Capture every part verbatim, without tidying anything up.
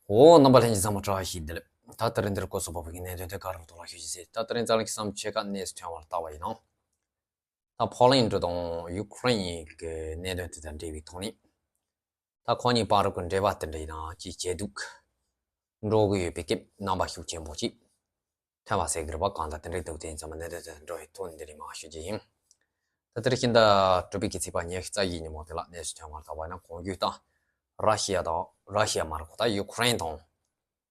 འོ། རྣམ་པ་ལྷན་རྒྱས་ཚང་མ་བཀྲ་ཤིས་བདེ་ལེགས། ད་ལྟ་རིང་འདིར་སྐོར་སོགས་པ་བོད་ཀྱི་གནད་དོན་དེ་ག་རུ་ཐོག་ལ་ཞུ་ཞིག་ཟེར། ད་ལྟ་རིང་རྩ་ལ་ཁྱེད་ཚང་མ་ཕྱེད་ཀ་གནས་ཚུལ་ཐོན་བར་བལྟ་བ་ཡིན་ནོ། ད་ཕོ་ལན་ཌི་དང་ཡུ་ཁུ་རེན་གྱི་གནད་དོན་དེ་དང་འབྲེལ་བའི་ཐོག་ནས། ད་ཁོ་གཉིས་བར་གྱི་འབྲེལ་བ་དེ་འདྲ་ཡིན་ན་ཅིག་ཇེ་སྡུག་འགྲོ་གི་ཡོད་པའི་སྐད་རྣམ་པ་ཤུགས་ཆེན་པོ་ཅིག་ཐོན་པ་ཟེར་གི་རེད་པ། གང་ལྟར་དེ་འདྲ་འདུག་དེ་ཡིན་ཙང་མ་གནད་དོན་དེ་འགྲོ་བའི་ཐོག་འདི་རིང་མར་ཞུ་རྒྱུ་ཡིན། ད་དེ་རིང་ཕྱི་ཟླ་དྲུག་པའི་གི་ཚེས་པ་ཉི་ཤུ་རྩ་བཞིའི་ཉིན་མོ་དེ་ལ་གནས་ཚུལ་ཐོན་བར་བལྟ་བ་ཡིན་ན། གོང་རྒྱུ་ད་ར་ཤི་ཡ་དང་། ར་ཤི་ཡ་མ་རེད་གོ། ད་ཡུ་ཁུ་རེན་དང་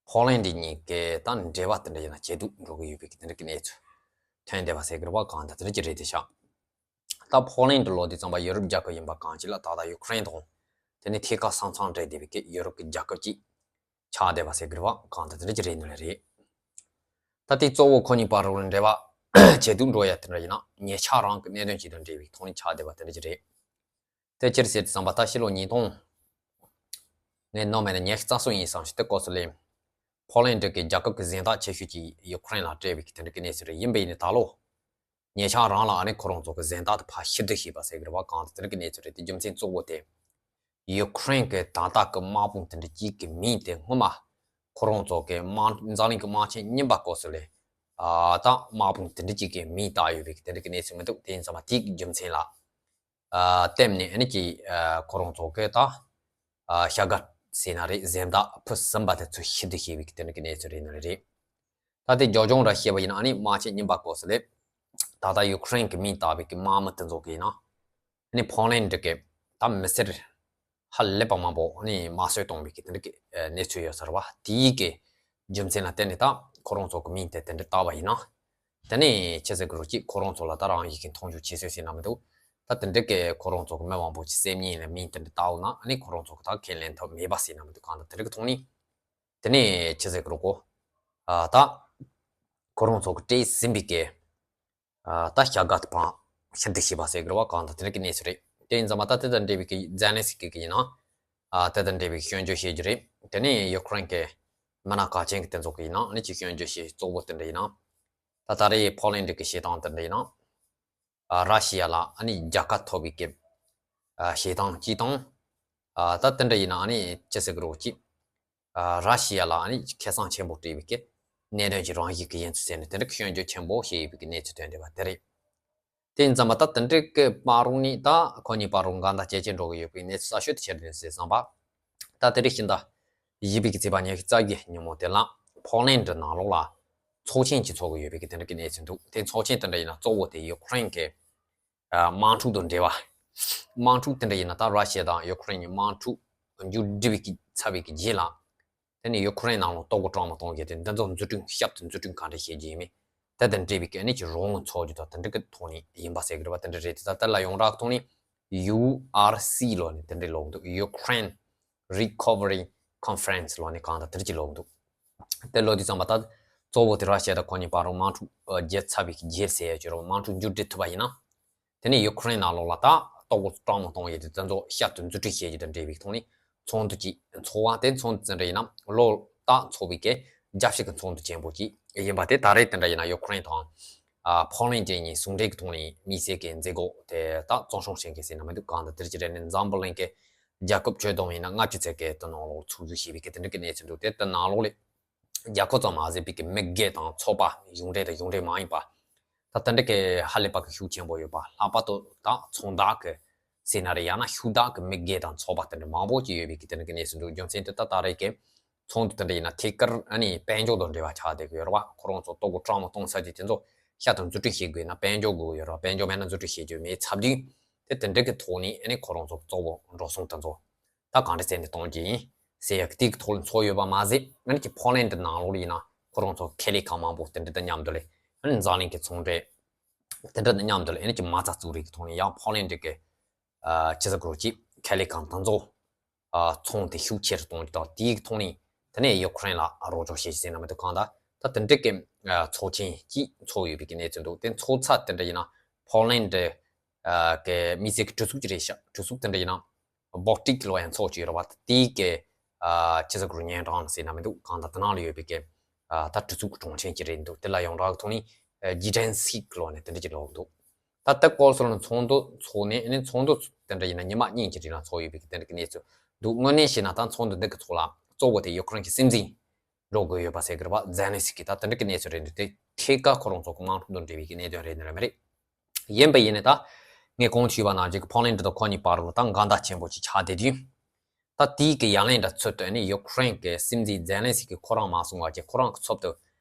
ཕོ་ལན་ཌི་གཉིས་ཀྱི་ད་འབྲེལ་བ་དེ་འདྲ་ཡིན་ན་ཇེ་སྡུག་འགྲོ་གི་ཡོད་པའི་གི་དེ་འདྲ་གི་གནས་ཚུལ་ཐོན་བསྡད་པ་ཟེར་གི་རེད་པ། གང་ལྟར་དེ་འདྲ་ཅིག་རེད་དེ་ཤག་ད་ཕོ་ལན་ཌི་ལོ་དུས་ཙམ་པ་ཡུ་རོབ་རྒྱལ་ཁབ་ཡིན་པ་གང་ཅི་ལ། ད་ལྟ་ཡུ་ཁུ་རེན་དང་དེ་ནས་ཐད་ཀར་ས་མཚམས་འབྲེལ་བསྡད་པའི་གི་ཡུ་རོབ་ཀྱི་རྒྱལ་ཁབ་ཅིག་ཆགས་བསྡད་པ་ཟེར་གི་རེད་པ། གང་ལྟར་དེ་འདྲ་ཅིག་རེད་ནི་རེད། ད་དེ་གཙོ་བོ་ཁོ་གཉིས་བར་ལ་འབྲེལ་བ་ཇེ་སྡུག་འགྲོ་ཡ་དེ་འདྲ་ཡིན་ན་ཉེ་ཆར་རང་གི་གནད་དོན་ཅིག་དང་འབྲེལ་བའི་ཐོག་ནས་ཆགས་བསྡད་པ་དེ་འདྲ་ཅིག་རེད། དེ་ཅི་རེད་ཟེར་དུས་ཙམ་པ་ད་ཕྱི་ལོ་ཉིས་སྟོང་། ངས་ནོར་མེད་ན་ཉི་ཤུ་རྩ་གསུམ་ཡིན་བསམ་ཞིག་དེ་སྐབས་སུ་ལས། ཕོ་ལན་ཌི་གི་རྒྱལ་ཁབ་ཀྱི་གཟེངས་རྟགས་ཆེ་ཤོས་ཀྱི་ཡུ་ཁུ་རེན་ལ་སྤྲད་པའི་གི་དེ་འདྲ་གི་གནས་ཚུལ་རེད། ཡིན་པ་ཡིན་ནའི་ད་ལོ། ཉེ་ཆར་རང་ལ་ཨ་ནི་ཁོ་རང་ཚོ་གི་གཟེངས་རྟགས་དེ་ཕར་ཕྱིར་བསྡུ་བྱས་པ་ཟེར་གི་རེད་པ། གང་ལྟར་དེ་འདྲ་གི་གནས་ཚུལ་རེད། དེ་རྒྱུ་མཚན་གཙོ་བོ་དེ། ཡུ་ཁུ་རེན་གི་ད་ལྟ་གི་དམག་དཔུང་དེ་འདྲ་གཅིག་གི་མིང་དེ་སྔོན་མ་ཁོ་རང་ཚོ་གི་དམག་འཛམ་གླིང་གི་དམག་ཆེན་རྙིང་པ་སྐབས་སུ་ལས། ཨ་ད་དམག་དཔུང་དེ་འདྲ་གཅིག་གི་མིང་བཏགས་ཡོད་པའི་གི་དེ་འདྲ་གི་གནས་ཚུལ་མི་འདུག་དེ་ཡིན་ཙང་མ་དེའི་གི་རྒྱུ་མཚན་ལ། ཨ་བརྟེན་ནས་ཨ་ནི་ཀྱི་ཨ་ཁོ་རང་ཚོ་གི་ད་ཨ་བྱ་དགའ་ཟེར་ན་རེད། གཟེངས་རྟགས་ཕུད་ཟིན་པ་དེ་ཚོ་ཕྱིར་བསྡུ་བྱས་པའི་གི་དེ་འདྲ་གི་གནས་ཚུལ་རེད་ནི་རེད། ད་དེ་རྒྱབ་ལྗོངས་ར་བཤད་པ་ཡིན་ན་ཨ་ནི་དམག་ཆེན་རྙིང་པ་སྐབས་སུ་ལས། ད་ལྟ་ཡུ་ཁུ་རེན་གི་མིང་བཏགས་པའི་གི་དམག་མི་དེ་ཚོ་གི་ཡིན་ན། ཨ་ནི་ཕོ་ལན་ཌི་གི་ད་མི་སེར་ཧ་ལས་པ་མང་པོ་ཨ་ནི་དམར་གསོད་གཏོང་བའི་གི་དེ་འདྲ་གི་ཨ་གནས་ཚུལ་ཡོད་ས་རེད་པ། དེའི་གི་རྒྱུ་མཚན་ལ་བརྟེན་ནས་ད་ཁོ་རང་ཚོ་གི་མིང་དེ་དེ་འདྲ་བཏགས་པ་ཡིན་ན། དེ་ནས་ཅི་ཟེར་གི་རེད། ཅིག་ཁོ་རང་ཚོ་ལ་ད་རང་ཡི་གི་མཐོང་ཆུང་བྱེད་སྲོལ་ཟེར་ན་མི་འདུག་ད་དེ་འདྲ་གི་ཁོ་རང་ཚོ་གི་མི་མང་པོ་ཅིག་སེམས་ཉིད་ལ་མིང་དེ་འདྲ་བཏགས་ན་ཨ་ནི་ཁོ་རང་ཚོ་གི་ད་ཁས་ལེན་ཐབས་མེད་པ་ཟེར་ན་མི་འདུག་གང་ལྟར་དེ་འདྲ་གི་ཐོག་ནས། དེ་ནས་ཅི་ཟེར་གི་རེད་གོ། ཨ་ད་ཁོ་རང་ཚོ་གི་སྤྲད་ཟིན་པའི་གི་ཨ་ད་བྱ་དགའ་དེ་ཕར་ཕྱིར་བསྡུ་བྱས་པ་ཟེར་གི་རེད་པ། གང་ལྟར་དེ་འདྲ་གི་གནས་ཚུལ་རེད། དེ་ཡིན་ཙང་མ་ད་དེ་དང་འབྲེལ་བའི་གི་ཛེ་ལན་སི་ཀི་གི་ཡིན་ན། ཨ་དེ་དང་འབྲེལ་བའི་སྐྱོན་བརྗོད་བྱེད་རྒྱུ་རེད། དེ་ནས་ཡུ་ཁུ་རེན་གི་མི་སྣ་གལ་ཆེན་གི་དེ་ཚོ་གི་ཡིན་ན་ཨ་ནི་ཅིག་སྐྱོན་བརྗོད་བྱེད་གཙོ་བོ་དེ་འདྲ་ཡིན་ན། ད་ད་རེས་ཕོ་ལན་ཌི་གི་བྱེད་སྟངས་དེ་འདྲ་ཡིན་ན། ཨ་ར་ཤི་ཡ་ལ་ཨ་ནི་རྒྱལ་ཁ་ཐོབ་པའི་གི་ཨ་བྱེད་སྟངས་གཅིག་དང་། ཨ་ད་དེ་འདྲ་ཡིན་ན་ཨ་ནི་ཅི་ཟེར་གི་རེད་གོ། ཅིག་ཨ་ར་ཤི་ཡ་ལ་ཨ་ནི་ཁེ་བཟང་ཆེན་པོ་སྤྲད་པའི་གི་གནད་དོན་གྱི་རང་བཞིན་གྱི་ཡིན་ཚུལ་ཟེར་ནས་དེ་འདྲ་གི་སྐྱོན་བརྗོད་ཆེན་པོ་བྱས་ཡོད་པའི་གི་གནས་ཚུལ་ཐོན་བསྡད་པ་དེ་རེད། དེ་ཡིན་ཙང་མ་ད་དེ་འདྲ་གི་བར་རུ་ནི་ད་ཁོ་གཉིས་བར་རུ་འགལ་ཟླ་ཇེ་ཆེར་འགྲོ་གི་ཡོད་པའི་གནས་ཚུལ་གསར་ཤོས་དེ་ཆེར་ལྡན་ཟེར་བསམ་པ། ད་དེ་རིང་ཕྱི་ཟླ་བཞི་པའི་གི་ཚེས་པ་ཉི་ཤུ་རྩ་བརྒྱད་ཉིན་མོ་དེ་ལ་ཕོ་ལན་ཌི་ནང་ལོགས་ལ་ཚོགས་ཆེན་ཅིག་ཚོགས་ཀྱི་ཡོད་པའི་གི་དེ་འདྲ་གི་གནས་ཚུལ་འདུག་དེ་ཚོགས་ཆེན་དེ་འདྲ་ཡིན་ན་གཙོ་བོ་དེ་ཡུ་ཁུ་རེན་གི་ཨ་དམག་འཁྲུག་དང་འབྲེལ་བ། དམག་འཁྲུག་དེ་འདྲ་ཡིན་ན་ད་ར་ཤི་ཡ་དང་ཡུ་ཁུ་རེན་གཉིས་དམག་འཁྲུག་མཇུག་སྒྲིལ་བའི་གི་ཚར་བའི་གི་རྗེས་ལ། དེ་ནས་ཡུ་ཁུ་རེན་ནང་ལ་ལྟོ་གོས་གྲང་མོ་གཏོང་རྒྱུ་དེ་འདི་ཚོ་འཛུགས་སྐྲུན་ཞབས་ཏོག་འཛུགས་སྐྲུན་གང་འདྲ་བྱེད་རྒྱུ་ཡིན་མིན། དེ་དང་འབྲེལ་བའི་གི་ཨ་ནི་ཅིག་རོགས་དངུལ་འཚོགས་རྒྱུ་དང་དེ་འདྲ་གི་ཐོག་ནས་ཡིན་པ་ཟེར་གི་རེད་པ། དེ་འདྲ་རེད་དེ་ད་དེ་ལ་ཡོངས་གྲགས་ཐོག་ནས་ཡུ་ཨར་སི་ལབ་ནས་དེ་འདྲ་ལབ་འདུག Ukraine Recovery Conference ལབ་ནས་གང་ལྟར་དེ་འདྲ་ཅིག་ལབ་འདུག་དེ་ལབ་དུས་ཙམ་པ་ད་གཙོ་བོ་དེ་ར་ཤི་ཡ་དང་ཁོ་གཉིས་བར་རུ་དམག་འཁྲུག་བརྒྱབ་ཚར་བའི་གི་རྗེས་ཟེར་ཡ་ཅིག་རེད་པ། དམག་འཁྲུག་མཇུག་སྒྲིལ་ཐུབ་པ་ཡིན་ན། དེ་ནས་ཡུ་ཁུ་རེན་ནང་ལོགས་ལ་ད་ལྟོ་གོས་གྲང་མོ་གཏོང་ཡས་དེ་དེ་ཚོ་ཞབས་ཏོག་འཛུགས་སྐྲུན་བྱེད་རྒྱུ་དང་འབྲེལ་བའི་ཐོག་ནས་ཚོགས་འདུ་ཅིག་ཚོགས་པ། དེ་ཚོགས་འདུ་དེ་འདྲ་ཡིན་ན་ལོ་ལྟར་ཚོགས་པའི་གི་རྒྱབ་བཤིག་གི་ཚོགས་འདུ་ཆེན་པོ་ཅིག་ཡིན་པ། དེ་ད་རེས་དེ་འདྲ་ཡིན་ན་ཡུ་ཁུ་རེན་དང་ཨ་ཕོ་ལན་ཌི་གཉིས་ཟུང་འབྲེལ་གི་ཐོག་ནས་དམིགས་བསལ་གྱི་མཛད་སྒོ་དེ་ད་གཙང་སྲུང་བྱེད་མཁན་ཟེར་ན་མི་འདུག་གང་ལྟར་དེ་འདྲ་ཅིག་རེད། ནས་འཛམ་བུ་གླིང་གི་རྒྱལ་ཁབ་ཁྱོན་བསྡོམས་ཡིན་ན་ལྔ་བཅུ་ཙམ་གྱི་དེ་ནང་ལོགས་ཚོགས་འདུ་བྱས་པའི་གི་དེ་འདྲ་གི་གནས་ཚུལ་འདུག་དེ་དེ་ནང་ལོགས་ལས་རྒྱལ་ཁབ་ཙམ་མ་ཟད་པའི་གི་མི་སྒེར་དང་ཚོགས་པ་གཞུང་འབྲེལ་དང་གཞུང་འབྲེལ་མ་ཡིན་པ། ད་དེ་འདྲ་གི་ཧ་ལས་པ་གི་ཤུགས་ཆེན་པོ་ཡོད་པ། ལྷག་པར་དུ་ད་ཚོང་བདག་གི་ཟེར་ན་རེད། ཡང་ན་ཤུགས་དག་གི་མི་སྒེར་དང་ཚོགས་པ་དེ་འདྲ་མང་པོ་ཅིག་ཡོད་པའི་གི་དེ་འདྲ་གི་གནས་ཚུལ་འདུག་རྒྱུ་མཚན་དེ་ད་ད་རེས་ཀྱི་ཚོགས་འདུ་དེ་འདྲ་ཡིན་ན་ཐད་ཀར་ཨ་ནི་དཔལ་འབྱོར་དང་འབྲེལ་བ་ཆགས་བསྡད་ཀྱི་ཡོད་རེད་པ། ཁོ་རང་ཚོ་ལྟོ་གོས་གྲང་མོ་གཏོང་ས་ཅིག་དེ་ཚོ་ཞབས་ཏོག་འཛུགས་སྐྲུན་བྱེད་དགོས་ན་དཔལ་འབྱོར་དགོས་ཀྱི་ཡོད་རེད་པ། དཔལ་འབྱོར་མེད་ན་འཛུགས་སྐྲུན་བྱེད་རྒྱུ་མེད་ཚར་དུས། དེ་དེ་འདྲ་གི་ཐོག་ནས་ཨ་ནི་ཁོ་རང་ཚོ་གཙོ་བོ་འགྲོ་སོང་དེ་ཚོ་ད་གང་འདྲ་བཙལ་ནས་གཏོང་རྒྱུ་ཡིན་ཟེར་ཡག་དེ་གི་ཐོག་ལ་ཚོགས་ཡོད་པ་མ་ཟད། ཨ་ནི་ཀྱི་ཕོ་ལན་ཌི་ནང་ལོགས་ཡིན་ན་ཁོ་རང་ཚོ་ཁེ་ལས་ཁང་མང་པོ་དེ་འདྲ་དང་མཉམ་དུ་ལས། ཨ་ནི་འཛམ་གླིང་གི་ཚོང་འབྲེལ་དེ་འདྲ་དང་མཉམ་དུ་ལས། ཨ་ནི་ཀྱི་མ་རྩ་བཙུགས་རིགས་ཀྱི་ཐོག་ནས་ཡང་ཕོ་ལན་ཌི་གི་ཨ་ཅི་ཟེར་དགོས་ཀྱི་ཁེ་ལས་ཁང་དེ་ཚོ་ཨ་ཚོང་དེ་ཤུགས་ཆེ་རུ་གཏོང་རྒྱུ་དང་། དེའི་ཐོག་ནས་དེ་ནས་ཡུ་ཁུ་རེན་ལ་རོགས་སྐྱོར་བྱེད་ཟེར་ན་མི་འདུག་གང་ལྟར་ད་དེ་འདྲ་གི་ཨ་ཚོགས་ཆེན་གཅིག་ཚོགས་ཡོད་པའི་གི་གནས་ཚུལ་འདུག་དེ་ཚོགས་ཚད་དེ་འདྲ་ཡིན་ན་ཕོ་ལན་ཌི་ཨ་གི་མི་སེར་གྱི་གྲུ་གཟུགས་ཅིག་རེད་ཤག་གྲུ་གཟུགས་དེ་འདྲ་ཡིན་ན་བོལ་ཊིག་ལབ་ཡང་ཚོགས་ཅིག་ཡོད་རེད་པ། དེའི་གི་ཨ་ཅི་ཟེར་དགོས་རེད། ཉེ་འགྲམ་ཟེར་ན་མི་འདུག་གང་ལྟར་དེ་ནང་ལ་ཡོད་པའི་གི་ཨ་ད་གྲུ་གཟུགས་ཀྱི་གྲོང་ཁྱེར་ཅིག་རེད་འདུག་དེ་ལ་ཡོངས་གྲགས་ཐོག་ནས་ཨ་ཇི་ཌན་སི་ཀི་ལབ་ནས་དེ་འདྲ་ཅིག་ལབ་འདུག་ད་ལྟ་སྐོར་སོང་ལ་ཚོགས་འདུ་ཚོགས་ནས། ཨ་ནི་ཚོགས་འདུ་དེ་འདྲ་ཡིན་ན་ཉི་མ་གཉིས་ཀྱི་རིང་ལ་ཚོགས་ཡོད་པའི་གི་དེ་འདྲ་གི་གནས་ཚུལ་འདུག་དངོས་གནས་བཤད་ན་ད་ཚོགས་འདུ་འདི་གི་ཚོགས་ལ་ གཙོ་བོ་དེ་ཡུ་ཀེ་རེན་གྱི་སྲིད་འཛིན་འགྲོ་དགོས་ཡོད་པ་ཟེར་གི་རེད་པ། ཛེ་ལན་སི་ཀི་ད་དེ་འདྲ་གི་གནས་ཚུལ་རེད་འདུག་དེ་ཐད་ཀར་ཁོ་རང་ཚོ་གི་དམག་འཁྲུག་དང་འབྲེལ་བའི་གི་གནད་དོན་རེད་འདུག་རེད་མ་རེད། ཡིན་པ་ཡིན་ནའི་ད་ངས་གོང་དུ་ཞུས་པ་ནང་བཞིན་གི་ཕོ་ལན་ཌི་དང་ཁོ་གཉིས་བར་ལ་ད་འགལ་ཟླ་ཆེན་པོ་ཅིག་ཆགས་བསྡད་དུས། ད་དེའི་གི་ཡ་ལན་འདྲ་ཚུལ་དུ་ནི་ཡུ་ཀེ་རེན་གྱི་སྲིད་འཛིན་ཛེ་ལན་སི་ཀི་ཁོ་རང་མ་སོང་བ་ཅིག་ཁོ་རང་གི་ཚབ་ཏུ་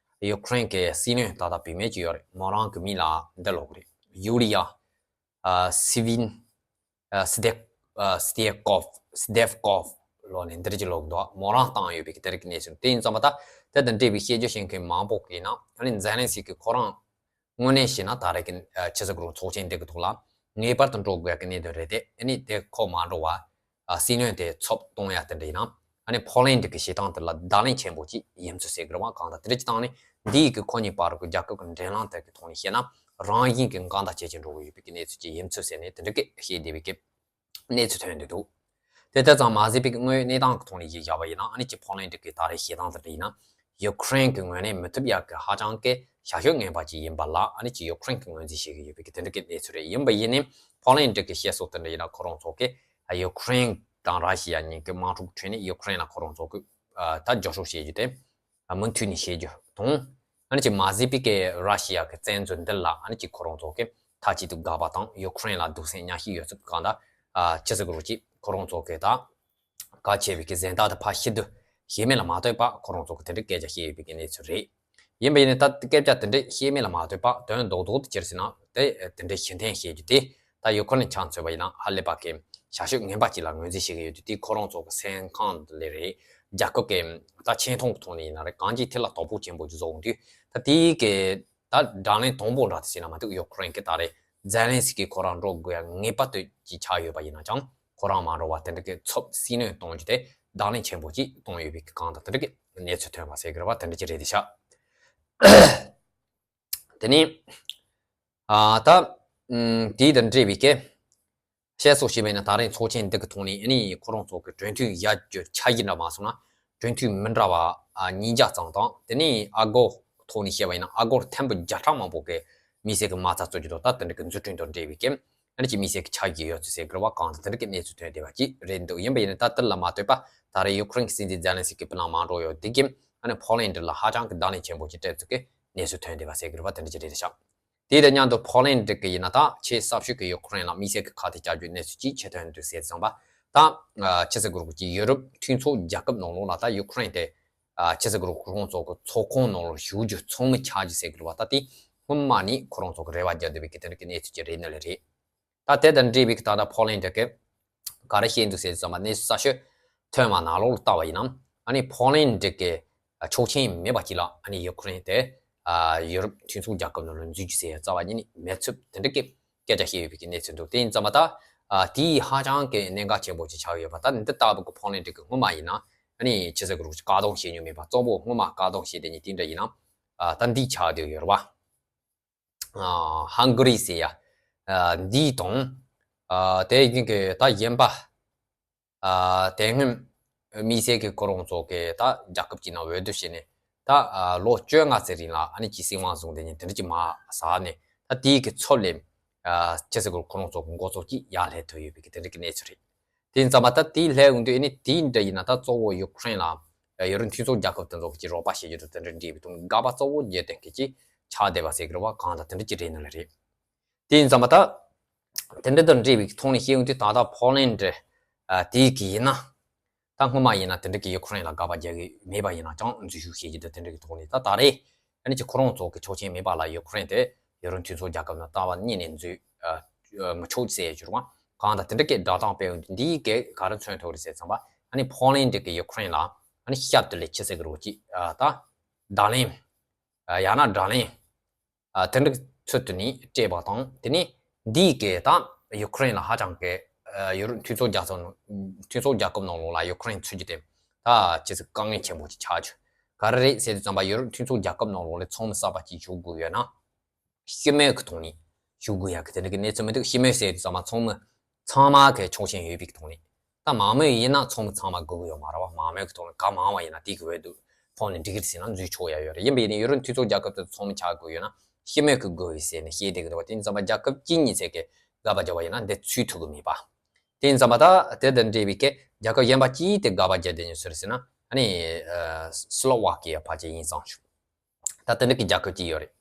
ཡུ་ཀེ་རེན་གྱི་སྲིད་བློན་ད་ལྟ་བུད་མེད་ཅིག་ཡོད་རེད། མོ་རང་གི་མིང་ལ་འདི་ལབ་གི་རེད། ཡུ་ལི་ཡ་ཨ་སི་ཝིན་ཨ་སི་དེབ་ཨ་སི་དེབ་ཀོབ་སི་དེབ་ཀོབ་ལབ་ནས་འདི་འདྲ་ཅིག་ལབ་གི་འདུག་མོ་རང་བཏང་ཡོད་པའི་གི་དེ་རིགས་གནས་ཚུལ་དེ་ཡིན་ཙང་མ་ད་དེ་དང་འབྲེལ་བའི་བཤད་རྒྱུ་བཤད་མཁན་མང་པོ་གིས་ན་ཨ་ནི་ཛེ་ལན་སི་ཀི་ཁོ་རང་དངོས་གནས་བཤད་ན་ད་རེས་ཀྱི་ཨ་ཕྱི་སྲིད་ཀྱི་ཚོགས་ཆེན་འདི་གི་ཐོག་ལ་ངེས་པར་དུ་འགྲོ་དགོས་ཡ་གི་གནད་དོན་རེད་དེ། ཨ་ནི་དེ་ཁོ་མ་འགྲོ་བ་ཨ་སྲིད་བློན་དེ་ཚབ་གཏོང་ཡ་དེ་འདྲ་ཡིན་ན་ཨ་ནི་ཕོ་ལན་ཌི་གི་བྱེད་སྟངས་དེ་ལ་བརྡ་ལན་ཆེན་པོ་ཅིག་ཡིན་ཚུལ་ཟེར་གི་རེད་བ། གང་ལྟར་དེ་འདྲ་ཅིག་བཏང་ནས་འདི་ཡི་གི་ཁོ་གཉིས་བར་གྱི་རྒྱལ་ཁབ་ཀྱི་འབྲེལ་ལམ་དེ་གི་ཐོག་ནས་བཤད་ན་རང་བཞིན་གྱི་འགལ་ཟླ་ཇེ་ཆེར་འགྲོ་གི་ཡོད་པའི་གི་གནས་ཚུལ་ཅིག་ཡིན་ཚུལ་ཟེར་ནས་དེ་འདྲ་གི་བཤད་བསྡད་པའི་གི་གནས་ཚུལ་ཐོན་འདུག་དེ་ལྟ་ཙང་མ་ཟད་པའི་དངོས་ཡོད་གནས་སྟངས་ཀྱི་ཐོག་ནས་ཡིག་བཞག་པ་ཡིན་ན་ཨ་ནི་ཅིག་ཕོ་ལན་ཌི་གི་ད་རེས་བྱེད་སྟངས་དེ་འདྲ་ཡིན་ན་ཡུ་ཀེ་རེན་གྱི་ངོས་ནས་མི་ཐུབ་ཡག་གི་ཧ་ཅང་གི་ཞབས་ཞུ་ངན་པ་ཅིག་ཡིན་པ་ལ་ཨ་ནི་ཅིག་ཡུ་ཀེ་རེན་གྱི་ངོས་འཛིན་བྱེད་ཀྱི་ཡོད་པའི་གི་དེ་འདྲ་གི་གནས་ཚུལ་རེད། ཡིན་པ་ཡིན་ནའི་ཕོ་ལན་ཌི་གི་བཤད་སྲོལ་དེ་འདྲ་ཡིན་ན་ཁོ་རང་ཚོ་གི་ཡུ་ཀེ་རེན་དང་ར་ཤི་ཡ་གཉིས་ཀྱི་དམག་འཁྲུག་ཁྲོད་ནས་ཡུ་ཀེ་རེན་ལ་ཁོ་རང་ཚོ་གི་ད་རྒྱབ་སྐྱོར་བྱེད་རྒྱུ་དེ། མུ་མཐུད་ནས་བྱེད་རྒྱུ་དང་། ཨ་ནི་ཅིག་མ་ཟད་པའི་གི་ར་ཤི་ཡ་གི་བཙན་འཛུལ་འདི་ལ་ཨ་ནི་ཅིག་ཁོ་རང་ཚོ་གི་མཐའ་གཅིག་ཏུ་དགག་པ་དང་ཡུ་ཀེ་རེན་ལ་གདུང་སེམས་མཉམ་སྐྱེད་ཡོད་ཚུལ་གང་ལྟར་ཨ་ཅི་ཟེར་དགོས་རེད། ཅིག་ཁོ་རང་ཚོ་གི་ད་གལ་ཆེ་བའི་གི་གཟེངས་རྟགས་དེ་ཕར་ཕྱིར་བསྡུ་བྱས་མིན་ལ་མ་ལྟོས་པར་ཁོ་རང་ཚོ་གི་དེ་འདྲའི་སྐད་ཆ་བཤད་ཡོད་པའི་གི་གནས་ཚུལ་རེད། ཡིན་པ་ཡིན་ནའི་ད་སྐད་ཆ་དེ་འདྲའི་བཤད་མིན་ལ་མ་ལྟོས་པར་དོན་རྡོག་རྡོག་ཏུ་གྱུར་ཟིན་ན་དེ་དེ་འདྲའི་ཕྱིར་འཐེན་བྱེད་རྒྱུ་དེ་ད་ཡུ་ཀེ་རེན་ཆ་མཚོན་པ་ཡིན་ན་ཧ་ལས་པ་གི་ཞབས་ཞུ་ངན་པ་ཅིག་ལ་ངོས་འཛིན་བྱེད་ཀྱི་ཡོད་དུས་དེ་ཁོ་རང་ཚོ་གི་སེམས་ཁམས་ལས་རེད། རྒྱལ་ཁབ་ཀྱི་ད་ཆེ་མཐོང་གི་ཐོག་ནས་ཡིན་ན་རེད། གང་ཅིའི་ཐད་ལ་དོ་ཕོག་ཆེན་པོ་ཅིག་བཟོ་འོང་དུས་ད་དེའི་གི་ད་བརྡ་ལན་དང་པོ་འདྲ་དེ་ཟེར་ན་མ་གཏོགས་ཡུ་ཀེ་རེན་གི་ད་རེས་ཛེ་ལན་སི་ཀི་ཁོ་རང་འགྲོ་དགོས་ཡ་ངེས་པར་དུ་ཅིག་ཆགས་ཡོད་པ་ཡིན་ན་ཀྱང་ཁོ་རང་མ་འགྲོ་བ་དེ་འདྲ་གི་ཚབ་སྲིད་བློན་གཏོང་རྒྱུ་དེ་བརྡ་ལན་ཆེན་པོ་ཅིག་གཏོང་ཡོད་པའི་གི་གང་ལྟར་དེ་འདྲ་གི་གནས་ཚུལ་ཐོན་པ་ཟེར་གི་རེད་བ། དེ་འདྲ་ཅིག་རེད་དེ་ཤག་དེ་ནས་ཨ་ད་ཨམ་དེའི་དང་འབྲེལ་བའི་གི་བཤད་སྲོལ་ཞིག་བྱས་ན་ད་རེས་ཚོགས་ཆེན་འདི་གི་ཐོག་ནས་ཨ་ནི་ཁོ་རང་ཚོ་གི་གྲོས་མཐུན་ཡར་རྒྱས་འཆར་གཞི་འདྲ་མ་སོང་ན་གྲོས་མཐུན་མི་འདྲ་བ་ཨ་ཉིས་བརྒྱ་ཙམ་དང་དེ་ནས་ཨ་སྒོར་ཐོག་ནས་བཤད་པ་ཡིན་ན་ཨ་སྒོར་ཐེར་འབུམ་བརྒྱ་ཕྲག་མང་པོ་གི་དམིགས་བསལ་གྱི་མ་རྩ་བཙུགས་རྒྱུ་དང་ད་དེ་འདྲ་གི་འཛུགས་སྐྲུན་དང་འབྲེལ་བའི་གི་ཨ་ནི་ཅིག་དམིགས་བསལ་གྱི་འཆར་གཞི་ཡོད་ཚུལ་ཟེར་གི་རེད་བ། གང་དང་དེ་འདྲ་གི་གནས་ཚུལ་ཐོན་བསྡད་པ་ཅིག་རེད་འདུག་ཡིན་པ་ཡིན་ན་ད་དེ་ལ་མ་ལྟོས་པ་ད་རེས་ཡུ་ཀེ་རེན་གྱི་སྲིད་འཛིན་ཛེ་ལན་སི་ཀི་སྤུ་ལངས་མ་འགྲོ་ཡོད་དེ་གི་ཨ་ནི་ཕོ་ལན་ཌི་ལ་ཧ་ཅང་གི་བརྡ་ལན་ཆེན་པོ་ཅིག་སྤྲད་ཚུལ་གི་གནས་ཚུལ་ཐོན་བསྡད་པ་ཟེར་གི་རེད་བ། དེ་འདྲ་ཅིག་རེད་ཤག་དེ་དང་མཉམ་དུ་ཕོ་ལན་ཌི་གི་ཡིན་ན་ད་ཆེས་གསར་ཤོས་ཀྱི་ཡུ་ཀེ་རེན་ལ་དམིགས་བསལ་གྱི་ཁ་གཏད་བཅག་རྒྱུའི་གནས་ཚུལ་ཅིག་ཆེ་ཐོན་འདུག་ཟེར་ཙང་པ་ད་ཨ་ཕྱི་སྲིད་གུ་རུ་གི་ཡུ་རོབ་མཐུན་ཚོགས་རྒྱལ་ཁབ་ནང་ལོགས་ལ་ད་ཡུ་ཀེ་རེན་དེ་ཨ་ཕྱི་སྲིད་གུ་རུ་ཁོང་ཚོ་གི་ཚོགས་ཁང་ནང་ལ་བཞུགས་རྒྱུ་ཚང་མ་ཆགས་རྒྱུ་ཟེར་གི་རེད་བ། ད་དེ་སྔོན་མ་ནས་ཁོ་རང་ཚོ་གི་རེ་བ་བརྒྱབ་བསྡད་པའི་གི་དེ་འདྲ་གི་གནས་ཚུལ་ཅིག་རེད་ནི་ལས་རེད། ད་དེ་དང་འབྲེལ་བའི་ད་ལྟ་ཕོ་ལན་ཌི་གི་ག་རེ་བཤད་འདུག་ཟེར་ཙམ་པ་གནས་ཚུལ་གསར་ཤོས་ཐོན་པ་ནང་ལོགས་ལ་ལྟ་བ་ཡིན་ན་ཨ་ནི་ཕོ་ལན་ཌི་གི་ཆོག་མཆན་མེད་པ་ཅིག་ལ་ཨ་ནི་ཡུ་ཀེ་རེན་དེ་ཡུ་རོབ་མཐུན་ཚོགས་རྒྱལ་ཁབ་ནང་ལ་འཛུལ་རྒྱུ་ཟེར་རྩ་བ་ཉིད་ནས་མེད་ཚུལ་དེ་འདྲ་གི་སྐད་ཆ་བཤད་ཡོད་པའི་གི་གནས་ཚུལ་འདུག་དེ་ཡིན་ཙམ་པ་ད་དེའི་ཧ་ཅང་གི་གནད་འགག་ཆེན་པོ་ཅིག་ཆགས་ཡོད་པ། ད་འདི་ལྟ་བུ་གི་ཕོ་ལན་ཌི་གི་སྔོན་མ་ཡིན་ན་ཨ་ནི་ཕྱི་སྲིད་གུ་རུ་བཀག་སྡོམ་བྱེད་མྱོང་མེད་པ། གཙོ་བོ་སྔོན་མ་བཀག་སྡོམ་བྱས་དེ་ཉིད་དེ་འདྲ་ཡིན་ན་ད་འདི་ཆགས་བསྡད་ཡོད་རེད་བ། ཧང་ག་རི་ཟེར་ཡ་འདི་དང་དེ་ཡིན་གྱི་ད་གཞན་པ་དེ་སྔོན་དམིགས་བསལ་གྱི་ཁོ་རང་ཚོ་གི་ད་རྒྱལ་ཁབ་ཀྱི་ནང་འོས་བསྡུ་བྱས་ནས་ད་ལོ་བཅོ་ལྔ་ཙམ་རིང་ལ་ཨ་ནི་ཅིག་སྲིད་དབང་བཟུང་དེ་ནས་དེ་འདྲ་ཅིག་མ་ཟ་ནས་ད་དེའི་གི་ཚབ་ལས་ཅི་ཟེར་དགོས་ཁོ་རང་ཚོ་གི་འགོ་ཚོགས་ཀྱི་ཡར་སླེབས་ཐུབ་ཡོད་པའི་གི་དེ་འདྲ་གི་གནས་ཚུལ་རེད། དེ་ཡིན་ཙང་མ་ད་དེའི་ལྷད་འོང་དུས་ཨ་ནི་དེའི་འདྲ་ཡིན་ན་ད་གཙོ་བོ་ཡུ་ཀེ་རེན་ལ་ཡུ་རོབ་མཐུན་ཚོགས་རྒྱལ་ཁབ་དེ་ཚོ་གི་རོགས་པ་བྱེད་རྒྱུ་དང་དེ་འདྲ་འདྲིས་པའི་དུང་དགག་པ་གཙོ་བོ་རྒྱག་དེ་གི་ཅིག་ཆགས་བསྡད་པ་ཟེར་གི་རེད་བ། གང་ལྟར་དེ་འདྲ་ཅིག་རེད་ནི་ལ་རེད། དེ་ཡིན་ཙང་མ་ད་དེ་འདྲ་དང་འདྲིས་པའི་ཐོག་ནས་བཤད་འོང་དུས་ད་ལྟ་ཕོ་ལན་ཌི་དེའི་གི་ཡིན་ན་ད་སྔོན་མ་ཡིན་ན་དེ་འདྲ་གི་ཡུ་ཀེ་རེན་ལ་དགག་པ་རྒྱག་གི་མེད་པ་ཡིན་ན་ཅང་འཛུལ་ཞུགས་བྱེད་རྒྱུ་དང་དེ་འདྲ་གི་ཐོག་ནས་ད་ད་རེས། ཨ་ནི་ཅིག་ཁོ་རང་ཚོ་གི་ཆོག་མཆན་མེད་པ་ལ་ཡུ་ཀེ་རེན་དེ་ཡུ་རོབ་མཐུན་ཚོགས་རྒྱལ་ཁབ་ནང་ལྟ་བ་གཉིས་ནས་འཛུལ་མི་ཆོག་ཟེར་གྱུར་བ། གང་ལྟར་དེ་འདྲ་གི་སྒྲ་གདངས་སྤེལ་འོང་དུས་འདིའི་གི་ག་རེ་མཚོན་ཐུབ་རེད་ཟེར་ཙམ་པ་ཨ་ནི་ཕོ་ལན་ཌི་གི་ཡུ་ཀེ་རེན་ལ་ཨ་ནི་ཞབས་ཏོག་ལས་ཅི་ཟེར་གི་རེད་ཅིག་ད་བརྡ་ལན་ཡང་ན་དགྲ་ལན་དེ་འདྲ་ཚུལ་དུ་ནི་སྤྲད་པ་དང་དེ་ནི་འདིའི་གི་ད་ཡུ་ཀེ་རེན་ལ་ཧ་ཅང་གི་ཡུ་རོབ་མཐུན་ཚོགས་རྒྱལ་ཚོགས་མཐུན་ཚོགས་རྒྱལ་ཁབ་ནང་ལོགས་ལ་ཡུ་ཀེ་རེན་ཚུད་རྒྱུ་དེ་ད་ཅི་ཟེར་དཀའ་ངལ་ཆེན་པོ་ཅིག་ཆགས་བྱུང་། ག་རེ་རེད་ཟེར་དུས་ཙམ་པ་ཡུ་རོབ་མཐུན་ཚོགས་རྒྱལ་ཁབ་ནང་ལོགས་ལ་ཚོགས་མི་གསར་པ་ཅིག་ཞུགས་དགོས་ཡོད་ན། སྤྱི་མོས་ཀྱི་ཐོག་ནས་ཞུགས་དགོས་ཡག་གི་དེ་འདྲ་གི་གནས་ཚུལ་མི་འདུག་སྤྱི་མོས་ཟེར་དུས་ཙམ་པ་ཚོགས་མི་ཚང་མ་གི་ཆོག་མཆན་ཡོད་པའི་གི་ཐོག་ནས། ད་མང་མོས་ཡིན་ན་ཚོགས་མི་ཚང་མ་དགོས་ཀྱི་ཡོད་མ་རེད་བ། མང་མོས་ཀྱི་ཐོག་ནས་གང་མང་བ་ཡིན་ན་དེ་གི་འོས་བསྡུ་ཕོག་ནས་འགྲིག་གི་རེད་ཟེར་ན་འཛུལ་ཆོག་ཡ་ཡོད་རེད། ཡིན་པ་ཡིན་ནའི་ཡུ་རོབ་མཐུན་ཚོགས་རྒྱལ་ཁབ་དེ་ཚོགས་མི་ཆགས་དགོས་ཡོད་ན་སྤྱི་མོས་ཀྱི་དགོས་ཡོད་ཟེར་ནས་བཤད་བསྡད་ཀྱི་འདུག་བ། དེ་ཡིན་ཙམ་པ་རྒྱལ་ཁབ་གཅིག་གཉིས་ཚད་ཀྱི་དགག་པ་བརྒྱབ་པ་ཡིན་ན་འདི་ཚུད་ཐུབ་ཀྱི་མེད་པ། དེ་ཡིན་ཙམ་པ་ད་དེ་དང་འབྲེལ་བའི་གི་རྒྱལ་ཁབ་གཞན་པ་གཅིག་དེ་དགག་པ་བརྒྱབ་བསྡད་ཉོ་ཟེར་ཟེར་ན་ ཨ་ནི་ཨ་སི་ལོ་ཝ་ཀི་ཡ་ཕལ་ཆེར་ཡིན་བསམ་བྱུང་། ད་དེ་འདྲ་གི་རྒྱལ་ཁབ་ཅིག་ཡོད་རེད།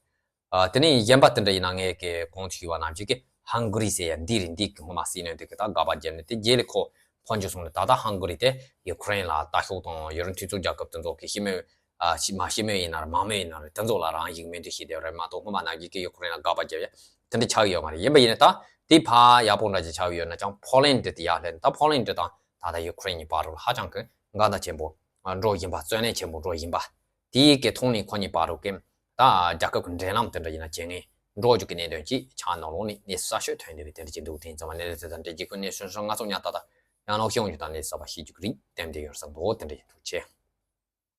ཨ་དེ་ནས་གཞན་པ་དེ་འདྲ་ཡིན་ན། ངས་ཀྱི་གོང་དུ་ཞུས་པ་ནང་བཞིན་གྱི་ཧང་གྷི་རི་ཟེར་ཡ་འདི་རེད། འདི་གི་སྔོན་མ་སྲིད་བློན་དེ་གི་ད་དགག་པ་བརྒྱབ་ནས། དེ་རྗེས་ལ་ཁོ་ཕོན་ཆེ་སོང་ནས། ད་ལྟ་ཧང་གྷི་རི་དེ་ཡུ་ཁུ་རེན་ལ་ལྟ་ཞོག་དང་། ཡུ་རོབ་མཐུན་ཚོགས་རྒྱལ་ཁབ་དེ་ཚོ་གི་སྤྱི་མོས། ཨ་སྤྱི་མ་སྤྱི་མོས་ཡིན་ན་རེད། མ་མོས་ཡིན་ན་རེད། དེ་ཚོ་ལ་རང་ཡིག་མེད་འདུག་ཞིག་དེ་རེད་མ་གཏོགས། སྔོན་མ་ནང་བཞིན་གྱི་ཡུ་ཁུ་རེན་ལ་དགག་པ་བརྒྱབ་ཡ་དེ་འདྲ་ཆགས་ཡོད་མ་རེད། ཡིན་པ་ཡིན་ན་ད་དེ་ཕར་ཡག་པོ་འདྲ་ཅིག་ཆགས་ཡོད་ན་ཅང་ཕོ་ལན་ཌི་དེ་ཡར་སླེབས་ནས། ད་ཕོ་ལན་ཌི་དང་ད་ལྟ་ཡུ་ཁུ་རེན་གཉིས་བར་དུ་ལ་ཧ་ཅང་གི་འགལ་ཟླ་ཆེན་པོ་འགྲོ་བཞིན་པ། བརྩོན་ལེན་ཆེན་པོ་འགྲོ་བཞིན་པ། དེའི་གི་ཐོག་ནས་ཁོ་གཉིས་བར་དུ་གི་ད་རྒྱལ་ཁབ་ཀྱི་འབྲེལ་ལམ་དེ་འདྲ་ཡིན་ན་བྱེད་ངེས་འགྲོ་རྒྱུ་གི་གནད་དོན་ཅིག་ཆགས་ནང་ལོགས་ནས་གནས་ཚུལ་གསར་ཤོས་ཐོན་བསྡད་པའི་དེ་འདྲ་ཅིག་འདུག་དེ་ཡིན་ཙང་མ་གནས་ཚུལ་དང་འབྲེལ་གྱི་ཁོ་གནས་ཚུལ་སོང་ང་ཚོ་ཉག་ཏག་ཏག་ཡང་ལོག་ཤོང་རྒྱུ་དང་གནས་ཚུལ་གསར་པ་ཤེས་རྒྱུ་གི་རིགས་བསྟན་བསྡད་ཡོད་བསམ་འདུག་དེ་འདྲ་ཡིན། ཐུགས་རྗེ་ཆེ།